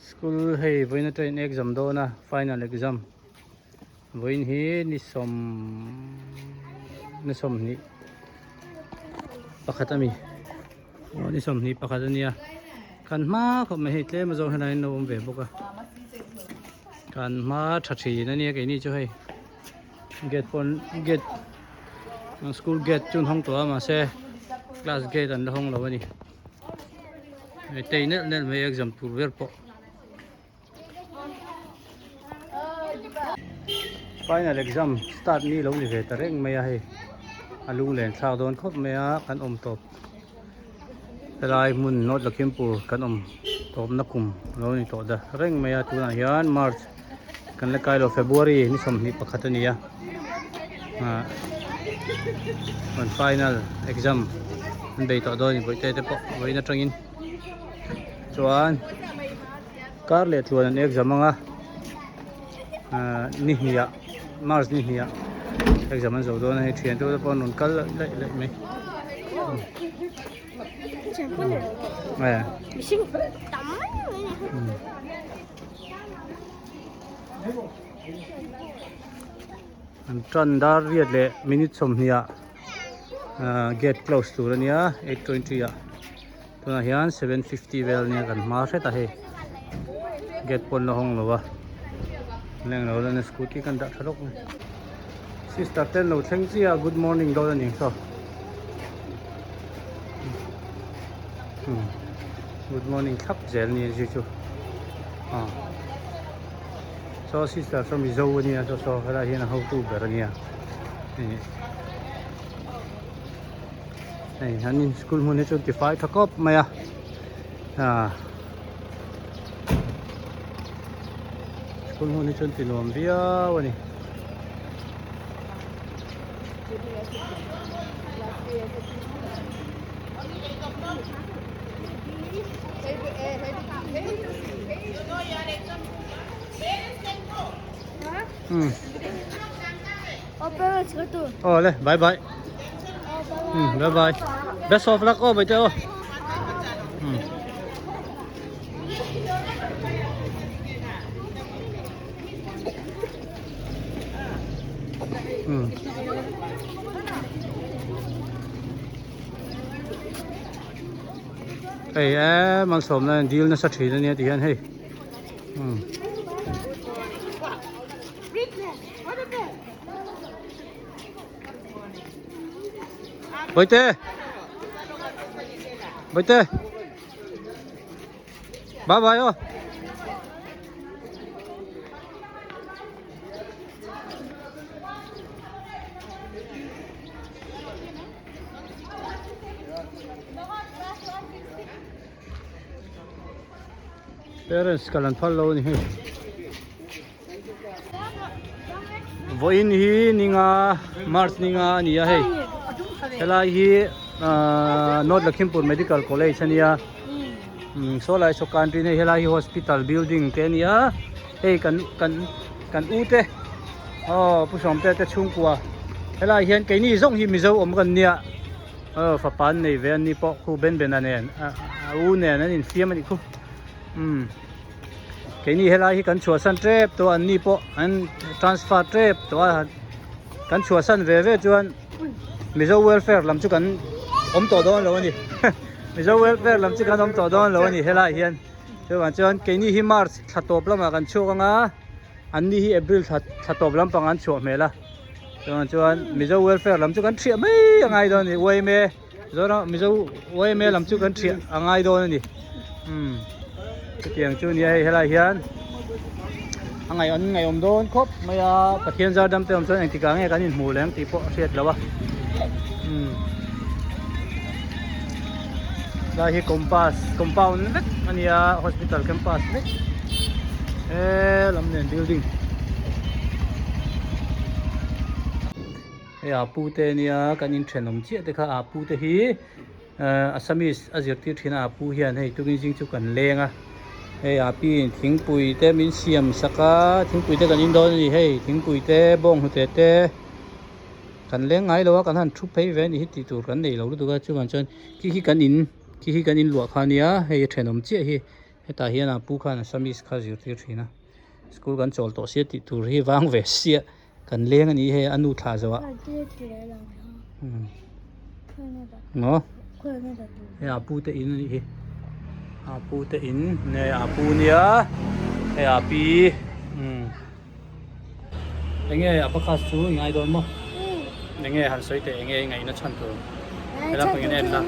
School hei vawiin atangin exam dawn a final exam vawiin hi ni sawm ni sawmhnih pakhat ami aw ni sawmhnih pakhat ania kan hma khawp mai hei tlem azawng helai an lo awm ve bawk a kan hma tha thin ania keini chu hei gate pawn gate school gate chu an hawng tawh a mahse class gate an la hawng lo ani. Hei tei nelh nelh mai exam tur vel pawh final exam start ni lo ni ve ta reng mai a hei a lunglen thlak dawn khawp mai a kan awm tawp helai hmun North Lakhimpur kan awm tawpna kum lo ni tawh da reng mai a tunah hian March kan la kai lo February ni 21 a ni a. ah an final exam an bei tawh dawn a ni bawihte te pawh vawiin atangin chuan kar leh tluan an exam anga ah ni hnih ah march ni hnih ah exam an zo dawn a hei thian te pawh an rawn kal laih laih mai An tan dar riat leh minute 20 ah gate close tur ania 8:20 ah tunah hian 7:50 vel ania kan hma hret a hei gate pawn la hawng lo a leng lo lana scooty kan dah tha lawk mai sister ten lo thleng chiah a good morning dawn a ni saw good morning thlap zel ania zui chu ah. Saw sister saw mizo ania saw saw helai hian a hotu ber ania hei an in school hmun hi chu tifai tha khawp mai a ah school hmun hi chuan ti nuam viau ani. Oh le bye bye. Bye bye. Best of luck oh bai te oh. Hei e malsawmna dil nasa thin ania ti hian hei. Bawihte Bawihte Bye bye aw Parents kal an phal lo a ni hei vawiin hi ninga march ninga a ni a hei helai hi ahh north lakhimpur medical college a nia umm saw lai saw country hei helai hi hospital building te a ni a hei kan kan kan u te aw pu sawmte te chhungkua helai hian keini zawng hi mizo awm kan nia. Aw fapa an nei ve an ni pawh khu ben ben a nen a u nen an infiam a nih khu umm keini helai hi kan chhuahsan tep tawh a an ni pawh an transfer tep tawh a kan chhuahsan ve ve chuan mizo welfare lam chu kan awm tawh dawn lo a ni mizo welfare lam chu kan awm tawh dawn lo a ni helai hian chuvang chuan keini hi march thla tawp lamah kan chhuak ang a an ni hi april thla thla tawp lampang an chhuah hmel a. Chuan chuan Mizo welfare lam chu kan thiah mai a ngai dawn a ni YMA Zoram Mizo YMA lam chu kan thiah a ngai dawn a ni umm chutiang chu nia hei helai hian a ngaih an ngaihawm dawn khawp mai a Pathian zar dam te awm chuan engtikah nge kan inhmuh leh ang tih pawh a hriat loh a umm lai hi compass compound vek a nia hospital campus vek he lam nen building. Hei a pu te ania kan inthenawm chiah te kha a pu te hi eh Assamese a zirtir thin a a pu hian hei tukin zing chu kan leng a hei a pi in thingpui te min siam sak a thingpui te kan in dawn a ni hei thingpui te bawnghnute te kan leng ngai lo a kan han thu phei ve a ni hi tih tur kan nei lo lutuk a chuvang chuan khi khi kan in khi khi kan in luah kha ania hei a thenawm chiah hi. Hetah hian a pu khan Assamese kha zirtir thin a, school kan chawl tawh sia tih tur hi vang ve sia kan leng a ni hei a nu thlah zo ah. Maw? Hei a pu te in a nih hi, a pu te in nge a pu nia hei a pi umm enge abacus chu i ngai dawn maw? Enge han sawi teh enge i ngaihna chhan tur? Helam pangin en la.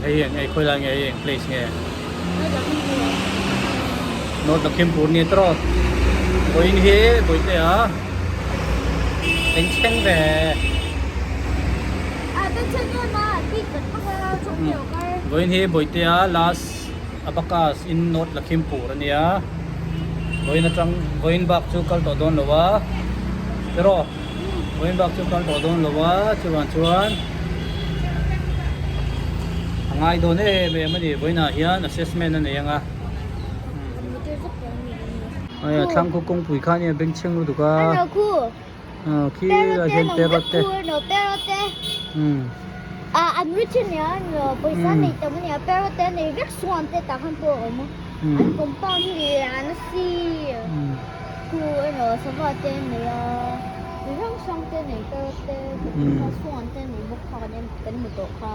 Hei hi eng khawi lai nge hei eng place nge? North Lakhimpur ni tawh vawiin hi bawihte a eng thleng ve. Vawiin hi bawihte a last abacus in North Lakhimpur a nia. Vawiin atang vawiin bak chu kal tawh dawn lo a tiraw vawiin bak chu kal tawh dawn lo a chuvang chuan a ngai dawn em em a ni vawiinah hian assessment a nei ang a hei a thlang khaw kawngpui kha nia bengchheng lutuk a khi ah hian parrot te An rich ania pawisa nei tam ania parrot te nei vek swan te tah khan pawh a awm a an compound hi lian a si khu emaw sava te an nei a chi hrang hrang te nei parrot te swan te nei bawk kha kan en kan hmu tawh kha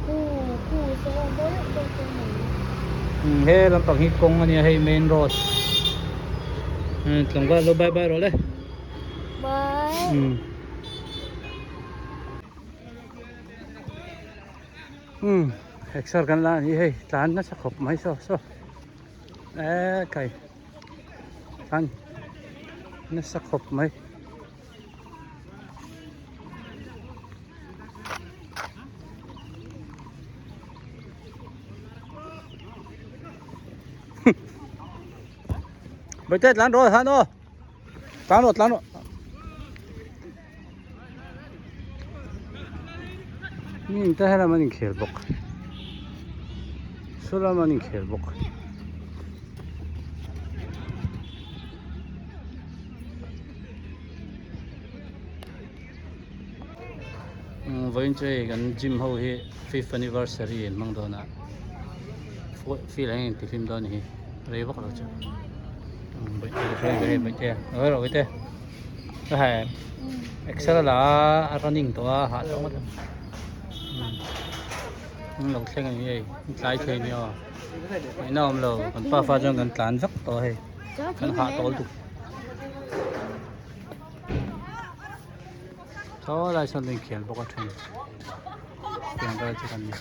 khu khu sava mawi deuh deuh te an nei. He lampang hi kawng ania hei main road tlangval lo bye bye rawh le. Bye. Um exer kan la a ni hei tlan nasa khawp mai saw saw e kai tlan nasa khawp mai. Bawihte tlan rawh han aw. Tlan rawh tlan rawh. Mi te helam an inkhel bawk. Saw lam an inkhel bawk. Vawiin chu hei kan gym ho hi fifth anniversary an hmang dawn a field ah hian intihlim dawn a ni hi rei vak lo chu bawihte ngawi rawh bawihte hei exer a la a running tawh a hah tawh ngawt ang an lo thleng a ni hei an tlai thei a ni aw ngaihna a awm lo kan pafa chuan kan tlan vek tawh a hei kan hah tawh lutuk. Saw lai sawn inkhel bawk a then tiang vel chu kan ni.